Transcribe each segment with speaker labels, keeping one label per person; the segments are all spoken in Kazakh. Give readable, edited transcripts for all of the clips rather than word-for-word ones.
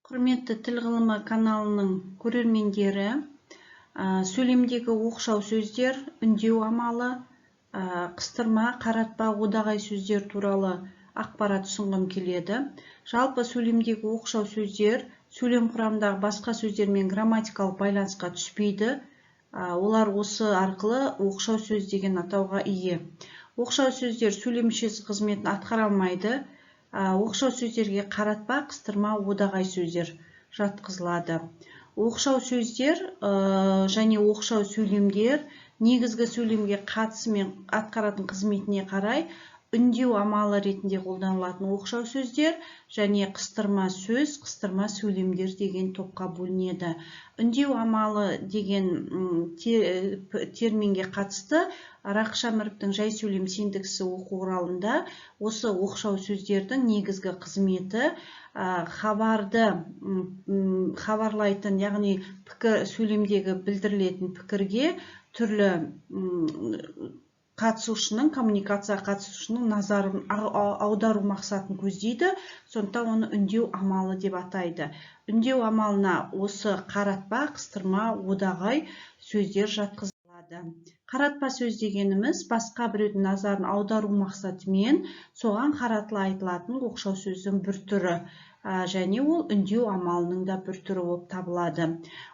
Speaker 1: Құрметті Тіл ғылымы каналының көрермендері, сөйлемдегі оқшау сөздер, үндеу амалы, қыстырма, қаратпа, одағай сөздер туралы ақпарат ұсынғым келеді. Жалпы, сөйлемдегі оқшау сөздер сөйлем құрамындағы басқа сөздермен грамматикалық байланысқа түспейді. Олар осы арқылы оқшау сөз деген атауға ие. Оқшау сөздер сөйлем мүшесі қызметін атқара алмайды. Оқшау сөздерге қаратпа, қыстырма, одағай сөздер жатқызылады. Оқшау сөздер және оқшау сөйлемдер негізгі сөйлемге қатысы мен атқаратын қызметіне қарай үндеу амалы ретінде қолданылатын оқшау сөздер және қыстырма сөз, қыстырма сөйлемдер деген топқа бөлінеді. Үндеу амалы деген терминге қатысты Рақыш Әміровтің «Жай сөйлем синтаксисі» оқу құралында осы оқшау сөздердің негізгі қызметі хабарды хабарлайтын, яғни пікір, сөйлемдегі білдірілетін пікірге түрлі қатысушының, коммуникацияға қатысушының назарын аудару мақсатын көздейді. Сондықтан оны үндеу амалы деп атайды. Үндеу амалына осы қаратпа, қыстырма, одағай сөздер жатқызылады. Қаратпа сөз дегеніміз – басқа біреудің назарын аудару мақсатымен соған қаратыла айтылатын оқшау сөздің бір түрі және ол үндеу амалының да бір түрі болып табылады.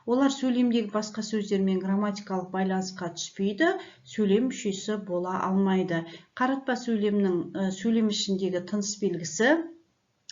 Speaker 1: Олар сөйлемдегі басқа сөздермен грамматикалық байланысқа түспейді, сөйлем мүшесі бола алмайды. Қаратпа сөйлемнің сөйлем ішіндегі тыныс белгісі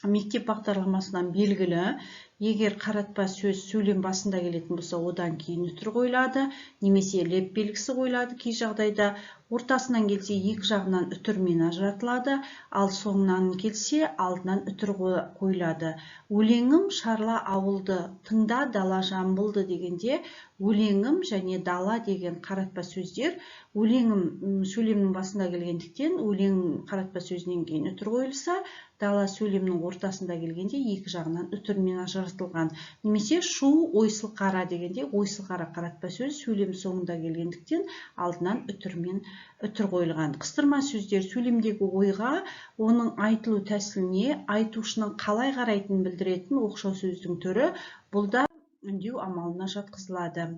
Speaker 1: мектеп бағдарламасынан белгілі. Егер қаратпа сөз сөйлем басында келетін болса, одан кейін үтір қойылады немесе леп белгісі қойылады кей жағдайда. Ортасынан келсе, екі жағынан үтірмен ажыратылады, ал соңынан келсе, алдынан үтір қойылады. «Өлеңім шарла ауылды, тыңда, дала, Жамбылды» дегенде, «өлеңім» және «дала» деген қаратпа сөздер, «өлеңім» сөйлемнің басында келгендіктен, «өлең» қаратпа сөзінен кейін үтір қойылса, «дала» сөйлемнің ортасында келгенде, екі жағынан үтірмен ажыратылған. Немесе «Шу, Ойсылқара» дегенде, «Ойсылқара» қаратпа сөз сөйлем соңында келгендіктен, алдынан үтірмен үтір қойылған. Қыстырма сөздер сөйлемдегі ойға, оның айтылу тәсіліне айтушының қалай қарайтынын білдіретін оқшау сөздің түрі. Бұл да үндеу амалына жатқызылады.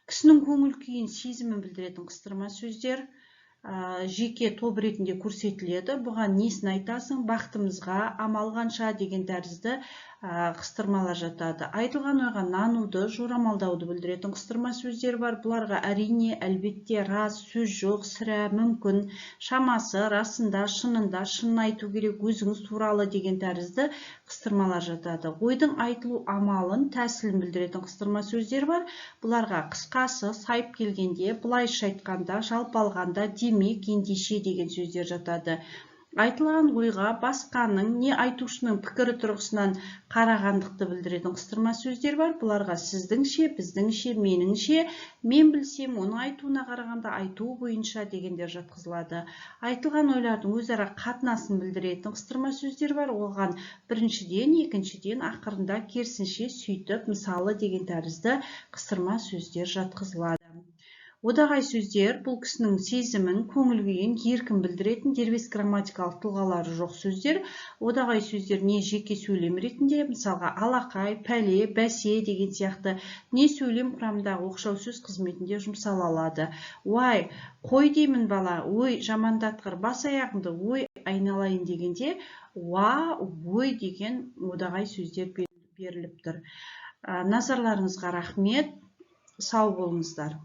Speaker 1: Кісінің көңіл күйін, сезімін білдіретін қыстырма сөздер жеке топ ретінде көрсетіледі. Бұған «Несін айтасың», «Бақытымызға амал қанша» деген тәрізді қыстырмалар жатады. Айтылған ойға нануды, жорамалдауды білдіретін қыстырма сөздер бар. Бұларға әрине, әлбетте, рас, сөз жоқ, сірә, мүмкін, шамасы, расында, шынында, шынын айту керек, өзіңіз туралы деген тәрізді қыстырмалар жатады. Ойдың айтылу амалын, тәсілін білдіретін қыстырма сөздер бар. Бұларға қысқасы, сайып келгенде, былайша айтқанда, жалпы алғанда, демек, ендеше деген сөздер жатады. Айтылған ойға басқаның не айтушының пікірі тұрғысынан қарағандықты білдіретін қыстырма сөздер бар. Бұларға сіздіңше, біздіңше, меніңше, мен білсем, оның айтуына қарағанда, айтуы бойынша дегендер жатқызылады. Айтылған ойлардың өзара қатынасын білдіретін қыстырма сөздер бар. Оған біріншіден, екіншіден, ақырында, керісінше, сөйтіп, мысалы деген тәрізді қыстырма сөздер жатқызылады. Одағай сөздер – бұл кісінің сезімін, көңіл күйін еркін білдіретін, дербес грамматикалық тұлғалары жоқ сөздер. Одағай сөздер не жеке сөйлем ретінде, мысалға, алақай, пәле, бәсе деген сияқты, не сөйлем құрамындағы оқшау сөз қызметінде жұмсала алады. Уай, қой деймін, бала, ой, жамандатқыр, бас аяғыңды, ой, айналайын дегенде, уа, ой деген одағай сөздер беріліп тұр. Назарларыңызға рахмет, сау болыңыздар.